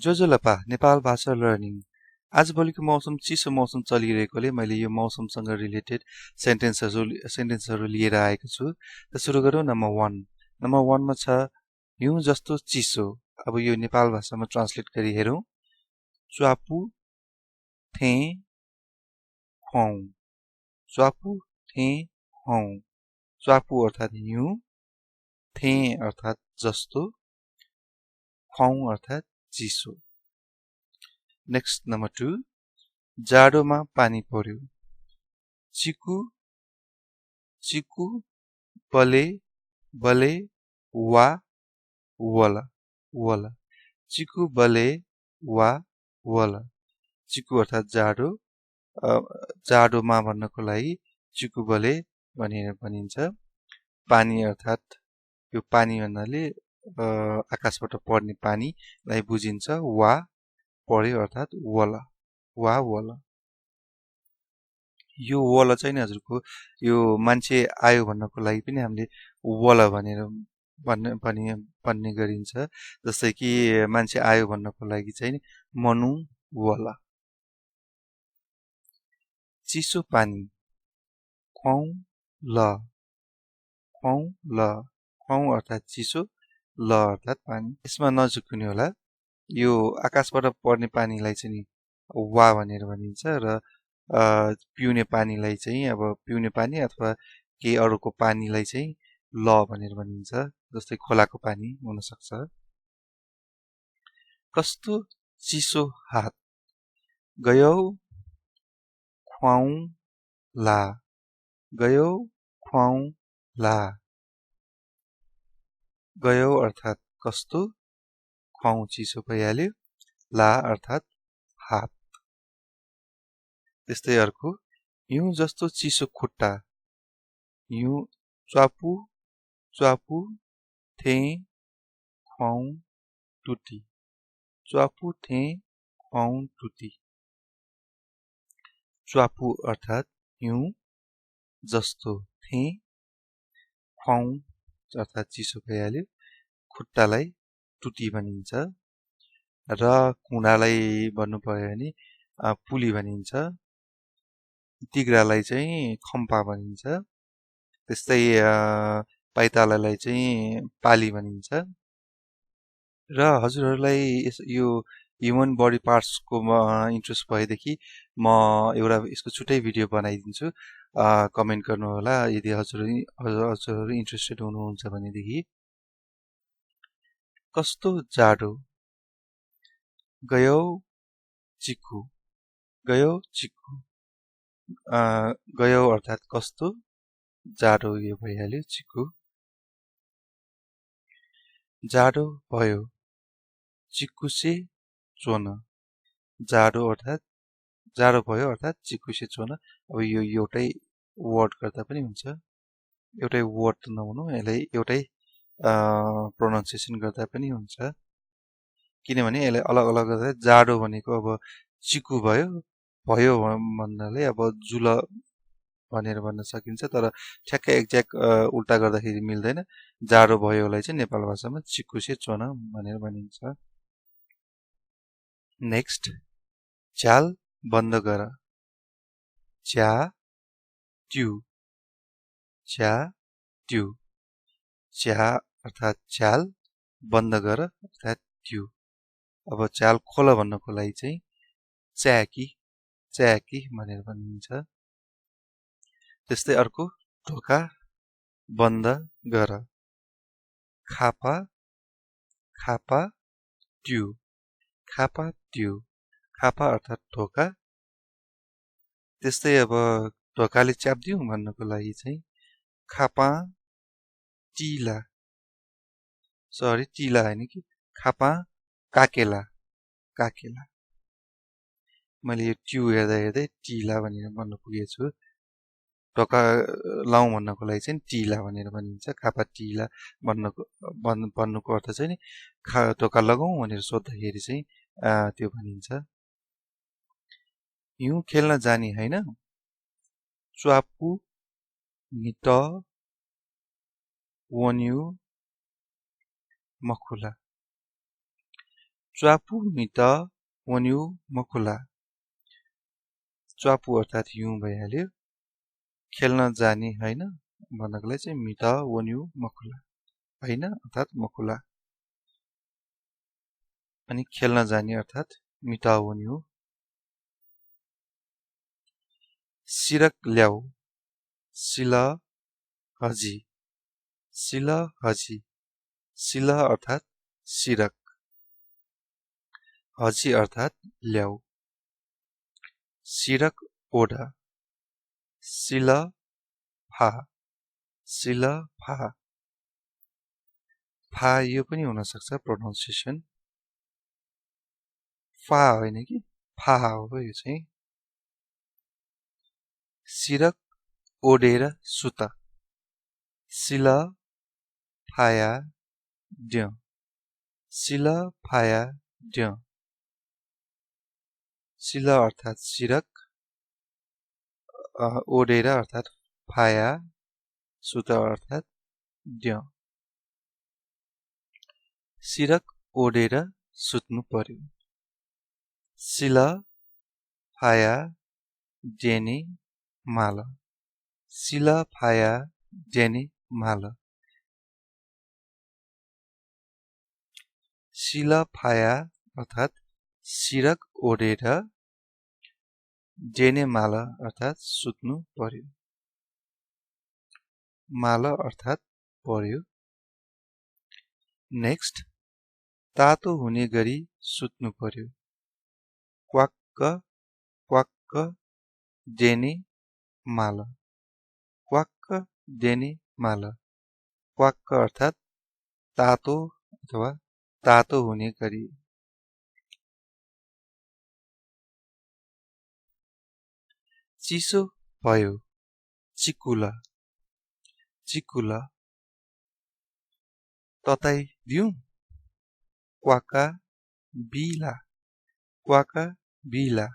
जोजोलपा नेपाल भाषा लर्निङ आजभोलिको मौसम चिसो मौसम चलिरहेकोले मैले यो मौसमसँग रिलेटेड सेन्टेन्सहरू लिएर आएको छु। त सुरु गरौँ। नम्बर 1 मा छ हिउँ जस्तो चिसो। अब यो नेपाल भाषामा ट्रान्सलेट गरी हेरौँ। च्वापु थे हौं। च्वापु थे हौं। च्वापु अर्थात् हिउँ, थे अर्थात् जस्तो, हौं अर्थात् चिसो। नेक्स्ट नम्बर 2 जाडोमा पानी पर्यो। चिकु चिकु बले बले वा वला वला। चिकु बले वा वला। चिकु अर्थात् जाडो, जाडोमा भन्नको लागि चिकु बले भनेर भनिन्छ। पानी अर्थात् यो पानी भन्नाले आकाशबाट पर्ने पानीलाई बुझिन्छ। वा पर्यो अर्थात् वला वा वला। यो वला चाहिँ नि हजुरको यो मान्छे आयो भन्नको लागि पनि हामीले वला भनेर भन्ने गरिन्छ। जस्तै कि मान्छे आयो भन्नको लागि चाहिँ नि मनु वला। चिसो पानी ख्वाउ ल ख्वाउ ल। ख्वाउ अर्थात् चिसो, ल अर्थात् पानी। यसमा नझुक्किनु होला। यो आकाशबाट पर्ने पानीलाई चाहिँ नि वा भनेर भनिन्छ र पिउने पानीलाई चाहिँ अब पिउने पानी अथवा केही अरूको पानीलाई चाहिँ ल भनेर भनिन्छ। जस्तै खोलाको पानी हुन सक्छ। कस्तो चिसो हात गयौ ख्वाउ ला गयौ ख्वाउ ला। गयौ अर्थात् कस्तो, ख्वाउ चिसो भइहाल्यो, ला अर्थात् हात। त्यस्तै अर्को हिउँ जस्तो चिसो खुट्टा। हिउँ च्वापु च्वापु थे ख्वाउ टुटी। च्वापु थे ख्वाउ टुटी। च्वापु अर्थात् हिउँ जस्तो, थे ख्वाउ अर्थात् चिसो भइहाल्यो, खुट्टालाई टुटी भनिन्छ र कुँडालाई भन्नु पर्यो भने पुली भनिन्छ। तिग्रालाई चाहिँ खम्पा भनिन्छ। त्यस्तै पाइतालालाई चाहिँ पाली भनिन्छ। र हजुरहरूलाई यो ह्युमन बडी पार्ट्सको इन्ट्रेस्ट भएदेखि म एउटा यसको छुट्टै भिडियो बनाइदिन्छु। कमेन्ट गर्नुहोला यदि हजुरहरू इन्ट्रेस्टेड हुनुहुन्छ भनेदेखि। कस्तो जाडो गयौ चिकु गयौ चिकु। गयौ अर्थात् कस्तो, जाडो यो भइहाल्यो चिकु। जाडो भयो चिकुसे चोन। जाडो अर्थात् जाडो भयो अर्थात् चिकुसे चोन। अब यो एउटै वर्ड गर्दा पनि हुन्छ। एउटै वर्ड नहुनु, यसलाई एउटै प्रोनाउन्सिएसन गर्दा पनि हुन्छ। किनभने यसलाई अलग अलग गर्दा जाडो भनेको अब चिकु भयो भयो भन्नाले अब जुल भनेर भन्न सकिन्छ। तर ठ्याक्कै एक्ज्याक्ट उल्टा गर्दाखेरि मिल्दैन। जाडो भयोलाई चाहिँ नेपाल भाषामा चिकुसे चोन भनेर भनिन्छ। नेक्स्ट च्याल बन्द गर। च्या ट्यु च्या ट्यु। च्या अर्थात् च्याल, बन्द गर अर्थात् ट्यु। अब च्याल खोल भन्नको लागि चाहिँ च्याकी भनेर भनिन्छ। त्यस्तै अर्को ढोका बन्द गर। खापा खापा ट्यु खापा ट्यु। खापा अर्थात् ढोका। त्यस्तै अब ढोकाले च्याप्दिउँ भन्नको लागि चाहिँ खापा टिला। सरी टिला होइन कि खापा काकेला काकेला। मैले यो ट्यु हेर्दा हेर्दै टिला भनेर भन्न पुगेछु। ढोका लाउँ भन्नको लागि चाहिँ टिला भनेर भनिन्छ। खापा टिला भन्नुको अर्थ चाहिँ नि ढोका लगाउँ भनेर सोद्धाखेरि चाहिँ त्यो भनिन्छ। हिउँ खेल्न जाने होइन। च्वापु निट वन्यु मखुला। च्वापु मित वन्यु मखुला च्वापु अर्थात् हिउँ भइहाल्यो खेल्न जाने हैन भन्नकोलाई चाहिँ मित वन्यु मखुला हैन अर्थात् मखुला अनि खेल्न जाने अर्थात् मित वन्यु सिरक ल्याऊ सिल हजी सिल हजी सिल अर्थात् सिरक हजी अर्थात् ल्याऊ सिरक ओढ सिल फा सिल फा फा यो पनि हुन सक्छ प्रोनाउन्सिएसन फा होइन कि फा हो यो चाहिँ सिरक ओढेर सुत सिल फाया ड्य सिल फाया ड्य सिल अर्थात् सिरक ओढेर अर्थात् फाया सुत अर्थात् ड्य सिरक ओढेर सुत्नु पर्यो सिल फाया जेने माल सिल फाया जेने माल सिल फाया अर्थात् सिरक ओढेर जेने माल अर्थात् सुत्नु पर्यो माल अर्थात् पर्यो नेक्स्ट तातो हुने गरी सुत्नु पर्यो क्वाक्क क्वाक्क जेने माल क्वाक्क जेने माल क्वाक्क अर्थात् तातो अथवा तातो हुने गरी चिसो भयो चिकुला चिकुला तताई दिउँ क्वाका बिला क्वाका बिला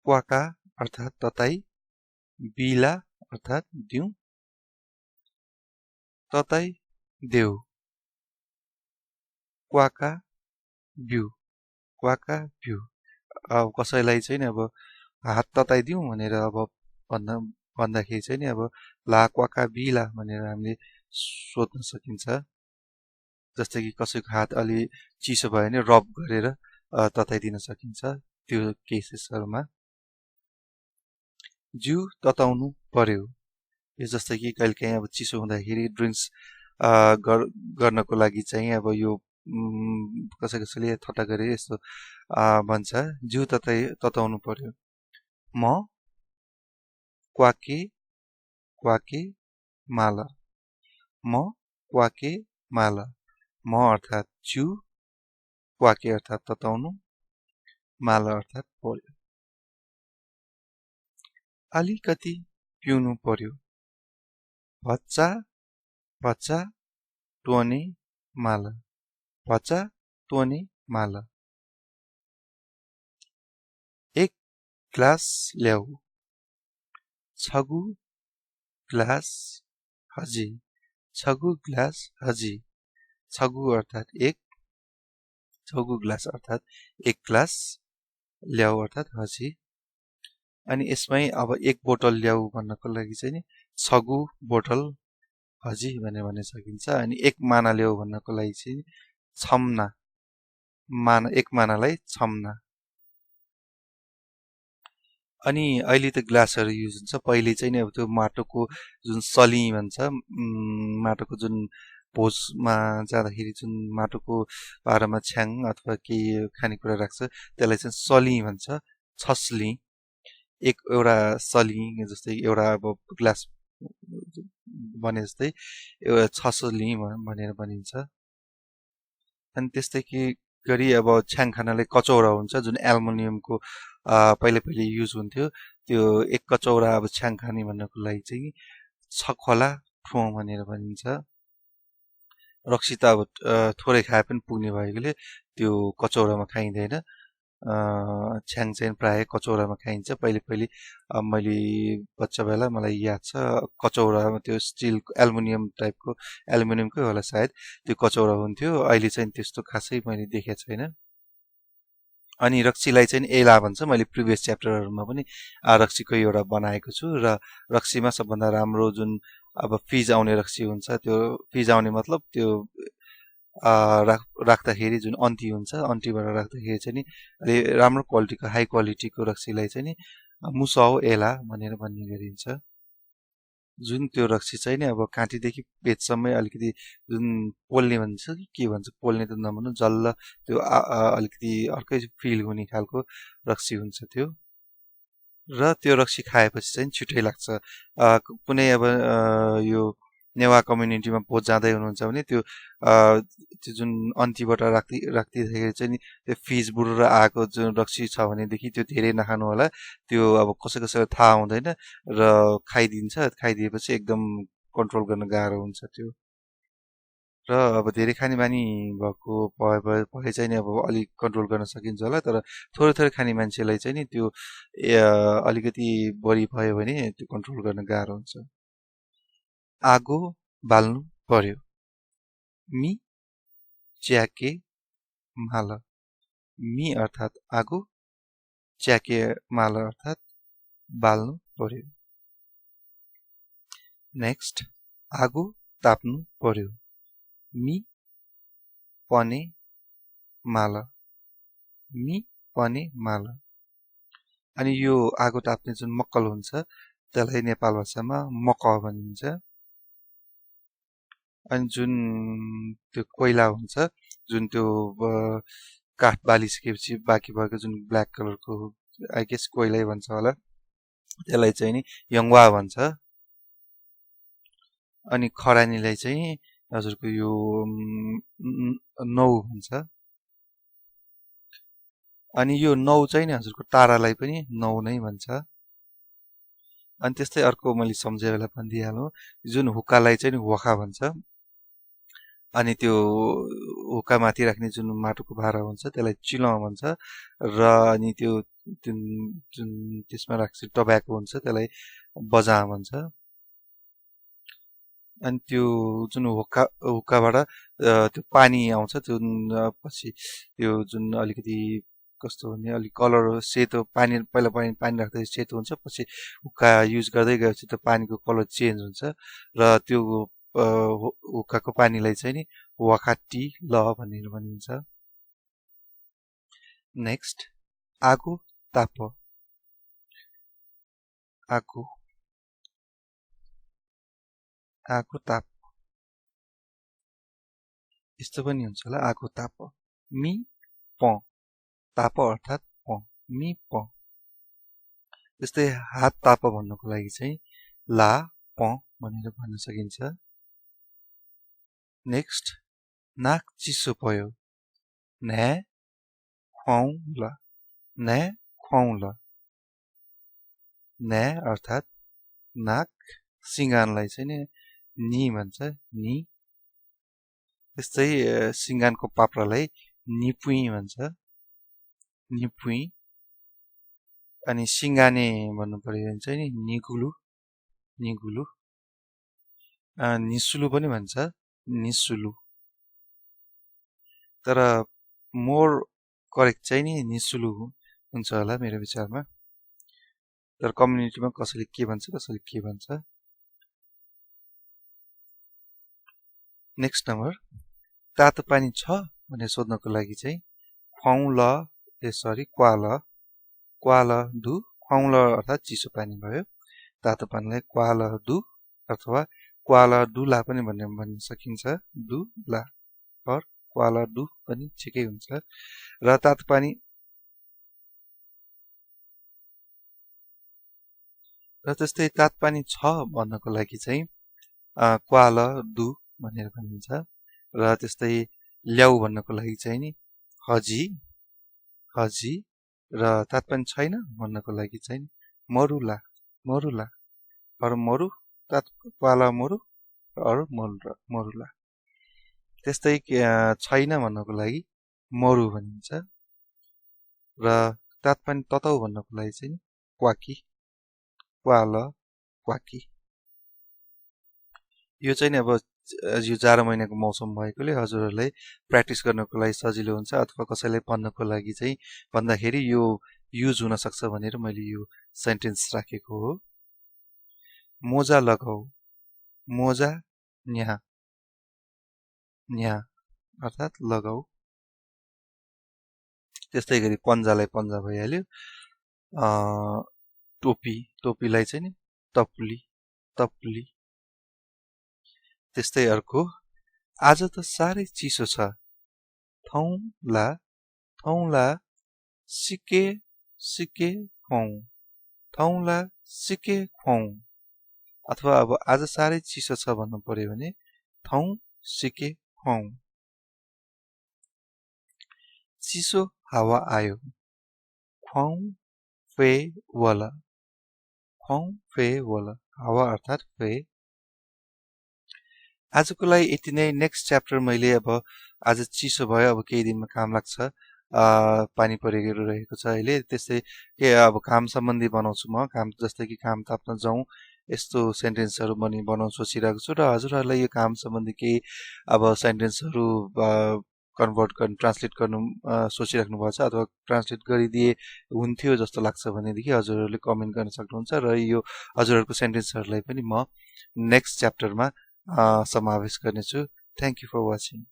क्वाका अर्थात् तताई बिला अर्थात् दिउँ तताई देऊ क्वाका बिउ क्वाका बिउ अब कसैलाई चाहिँ अब हात तताइदिउँ भनेर अब भन्दाखेरि चाहिँ नि अब ला क्वाका बिला भनेर हामीले सोध्न सकिन्छ जस्तै कि कसैको हात अलि चिसो भयो भने रब गरेर तताइदिन सकिन्छ त्यो केसेसहरुमा जिउ तताउनु पर्यो यो जस्तै कि कहिलेकाहीँ अब चिसो हुँदाखेरि ड्रिङ्क्स गर्नको लागि चाहिँ अब यो कसैले ठट्टा गरे यस्तो भन्छ जिउ तताउनु पर्यो म क्वाके क्वाके माला म क्वाके माला म अर्थात् जिउ क्वाके अर्थात् तताउनु माला अर्थात् पर्यो अलिकति पिउनु पर्यो भच्चा भच्चा टोने माला भच्चा टोने माला एक ग्लास ल्याऊ छगु ग्लास हजी छगु ग्लास हजी छगु अर्थात् एक छगु ग्लास अर्थात् एक ग्लास ल्याऊ अर्थात् हजी अनि यसमै अब एक बोतल ल्याऊ भन्नको लागि चाहिँ नि छगु बोतल हजी भनेर भन्न सकिन्छ अनि एक माना ल्याऊ भन्नको लागि चाहिँ छम्ना माना एक मानालाई छम्ना अनि अहिले त ग्लासहरु युज हुन्छ पहिले चाहिँ नि अब त्यो माटोको जुन सली भन्छ माटोको जुन भोजमा जाँदाखेरि जुन माटोको भाँडामा छ्याङ अथवा केही खानेकुरा राख्छ त्यसलाई चाहिँ सली भन्छ छस्ली एउटा सली जस्तै एउटा अब ग्लास बने जस्तै एउटा छस्ली भनेर भनिन्छ अनि त्यस्तै कि गरी अब छ्याङ खानाले कचौरा हुन्छ जुन एल्युमिनियमको पहिले युज हुन्थ्यो त्यो एक कचौरा अब छ्याङ खाने भन्नको लागि चाहिँ छखला ठो भनेर भनिन्छ रक्सी त अब थोरै खाए पनि पुग्ने भएकोले त्यो कचौरामा खाइँदैन छ्याङ चाहिँ प्राय कचौरामा खाइन्छ। पहिले पहिले मैले बच्चा बेला मलाई याद छ कचौरामा त्यो स्टिल एल्युमिनियम टाइपको एल्युमिनियमकै होला सायद त्यो कचौरा हुन्थ्यो। अहिले चाहिँ त्यस्तो खासै मैले देखेको छैन। अनि रक्सीलाई चाहिँ एला भन्छ। मैले प्रिभियस च्याप्टरहरूमा पनि रक्सीको एउटा बनाएको छु र रक्सीमा सबभन्दा राम्रो जुन अब फिज आउने रक्सी हुन्छ त्यो फिज आउने मतलब त्यो राख्दाखेरि जुन अन्ती हुन्छ अन्तीबाट राख्दाखेरि चाहिँ नि अलि राम्रो क्वालिटीको हाई क्वालिटीको रक्सीलाई चाहिँ नि मुसाओ एला भनेर भन्ने गरिन्छ। जुन त्यो रक्सी चाहिँ नि अब काँटीदेखि पेटसम्मै अलिकति जुन पोल्ने भन्छ कि के भन्छ पोल्ने त नभन्नु जल्ल त्यो अलिकति अर्कै फिल हुने खालको रक्सी हुन्छ त्यो। र त्यो रक्सी खाएपछि चाहिँ छिटै लाग्छ। कुनै अब यो नेवा कम्युनिटीमा भोज जाँदै हुनुहुन्छ भने त्यो जुन अन्तीबाट राख्दिँदाखेरि चाहिँ नि त्यो फिज बुडेर आएको जुन रक्सी छ भनेदेखि त्यो धेरै नखानु होला। त्यो अब कसैलाई थाहा हुँदैन र खाइदिएपछि एकदम कन्ट्रोल गर्न गाह्रो हुन्छ त्यो। र अब धेरै खाने बानी भएको भए चाहिँ नि अब अलिक कन्ट्रोल गर्न सकिन्छ होला। तर थोरै खाने मान्छेलाई चाहिँ नि त्यो अलिकति बढी भयो भने त्यो कन्ट्रोल गर्न गाह्रो हुन्छ। आगो बाल्नु पर्यो। मी च्याके माल। मी अर्थात् आगो, च्याके माल अर्थात् बाल्नु पर्यो। नेक्स्ट आगो ताप्नु पर्यो। मी पने माल। मी पने माल। अनि यो आगो ताप्ने जुन मक्कल हुन्छ त्यसलाई नेपाल भाषामा मक भनिन्छ। अनि जुन त्यो कोइला हुन्छ जुन त्यो काठ बालिसकेपछि बाँकी भएको जुन ब्ल्याक कलरको आई गेस कोइलै भन्छ होला त्यसलाई चाहिँ नि यङवा भन्छ। अनि खरानीलाई चाहिँ हजुरको यो नौ भन्छ। अनि यो नौ चाहिँ नि हजुरको तारालाई पनि नौ नै भन्छ। अनि त्यस्तै अर्को मैले सम्झेलाई भनिदिइहालौँ जुन हुक्कालाई चाहिँ वखा भन्छ। अनि त्यो हुक्का माथि राख्ने जुन माटोको भाँडा हुन्छ त्यसलाई चिलो भन्छ। र अनि त्यो जुन त्यसमा राख्ने टब्याको हुन्छ त्यसलाई बजा भन्छ। अनि त्यो जुन हुक्काबाट त्यो पानी आउँछ जुन पछि त्यो जुन अलिकति कस्तो भने अलिक कलर सेतो पानी पहिला पानी राख्दाखेरि सेतो हुन्छ पछि हुक्का युज गर्दै गएपछि त्यो पानीको कलर चेन्ज हुन्छ। र त्यो हुक्काको पानीलाई चाहिँ नि वाखाटी ल भनेर भनिन्छ। नेक्स्ट आगो ताप। आगो ताप यस्तो पनि हुन्छ होला आगो ताप। मी प ताप अर्थात् प मी प। त्यस्तै हात ताप भन्नको लागि चाहिँ ला प भनेर भन्न सकिन्छ। नेक्स्ट नाक चिसो भयो। न्या खुवाउँ ल। न्या खुवाउँ ल। न्या अर्थात् नाक, सिँगानलाई चाहिँ नि भन्छ नि। त्यस्तै सिँगानको पाप्रालाई निपुई भन्छ निपुई। अनि सिँगाने भन्नु पर्यो भने चाहिँ नि निगुलु निगुलु। निसुलु पनि भन्छ निसुलु। तर मोर करेक्ट चाहिँ नि निसुलु हुन्छ होला मेरो विचारमा। तर कम्युनिटीमा कसैले के भन्छ कसैले के भन्छ। नेक्स्ट नम्बर तातो पानी छ भनेर सोध्नको लागि चाहिँ खुवाउँ ल क्वाल दु। खुवाउँ ल अर्थात् चिसो पानी भयो। तातो पानीलाई क्वाल दु अथवा क्वाल दुला पनि भन्न सकिन्छ। दुला पर क्वाल दु पनि ठिकै हुन्छ। र तातो पानी र त्यस्तै तातो पानी छ भन्नको लागि चाहिँ क्वाल दु भनेर भनिन्छ। र त्यस्तै ल्याउ भन्नको लागि चाहिँ नि हजी हजी। र तातो पानी छैन भन्नको लागि चाहिँ मरुला मरुला और मरु क्वाला मरु और मरुला। त्यस्तै छैन भन्नको लागि मरु भनिन्छ। र तात्पर्य तताउ भन्नको लागि चाहिँ क्वाकी क्वाल क्वाकी यो चाहिँ नि अब यो जाडो महिनाको मौसम भएकोले हजुरहरूलाई प्र्याक्टिस गर्नको लागि सजिलो हुन्छ अथवा कसैलाई भन्नको लागि चाहिँ भन्दाखेरि यो युज हुन सक्छ भनेर मैले यो सेन्टेन्स राखेको हो मोजा लगाऊ मोजा यहाँ यहाँ अर्थात् लगाऊ त्यस्तै गरी पन्जालाई पन्जा भइहाल्यो टोपी टोपीलाई चाहिँ नि टप्ली टप्ली त्यस्तै अर्को आज त साह्रै चिसो छ थौला सिके सिके थौला सिके खुवाउ अथवा अब आज साह्रै चिसो छ भन्नु पर्यो भने थौ सिके खुवाउ चिसो हावा आयो खुवाउ फे वाला हावा अर्थात् फे आजको लागि यति नै नेक्स्ट च्याप्टर मैले अब आज चिसो भयो अब केही दिनमा काम लाग्छ पानी परेको रहेको छ अहिले त्यस्तै के अब काम सम्बन्धी बनाउँछु म काम जस्तै कि काम ताप्न जाउँ यस्तो सेन्टेन्सहरू बनाउन सोचिरहेको छु र हजुरहरूलाई यो काम सम्बन्धी केही अब सेन्टेन्सहरू कन्भर्ट गर्नु ट्रान्सलेट गर्नु सोचिराख्नु भएको छ अथवा ट्रान्सलेट गरिदिए हुन्थ्यो जस्तो लाग्छ भनेदेखि हजुरहरूले कमेन्ट गर्न सक्नुहुन्छ र यो हजुरहरूको सेन्टेन्सहरूलाई पनि म नेक्स्ट च्याप्टरमा समावेश गर्नेछु थ्याङ्क यू फर वाचिङ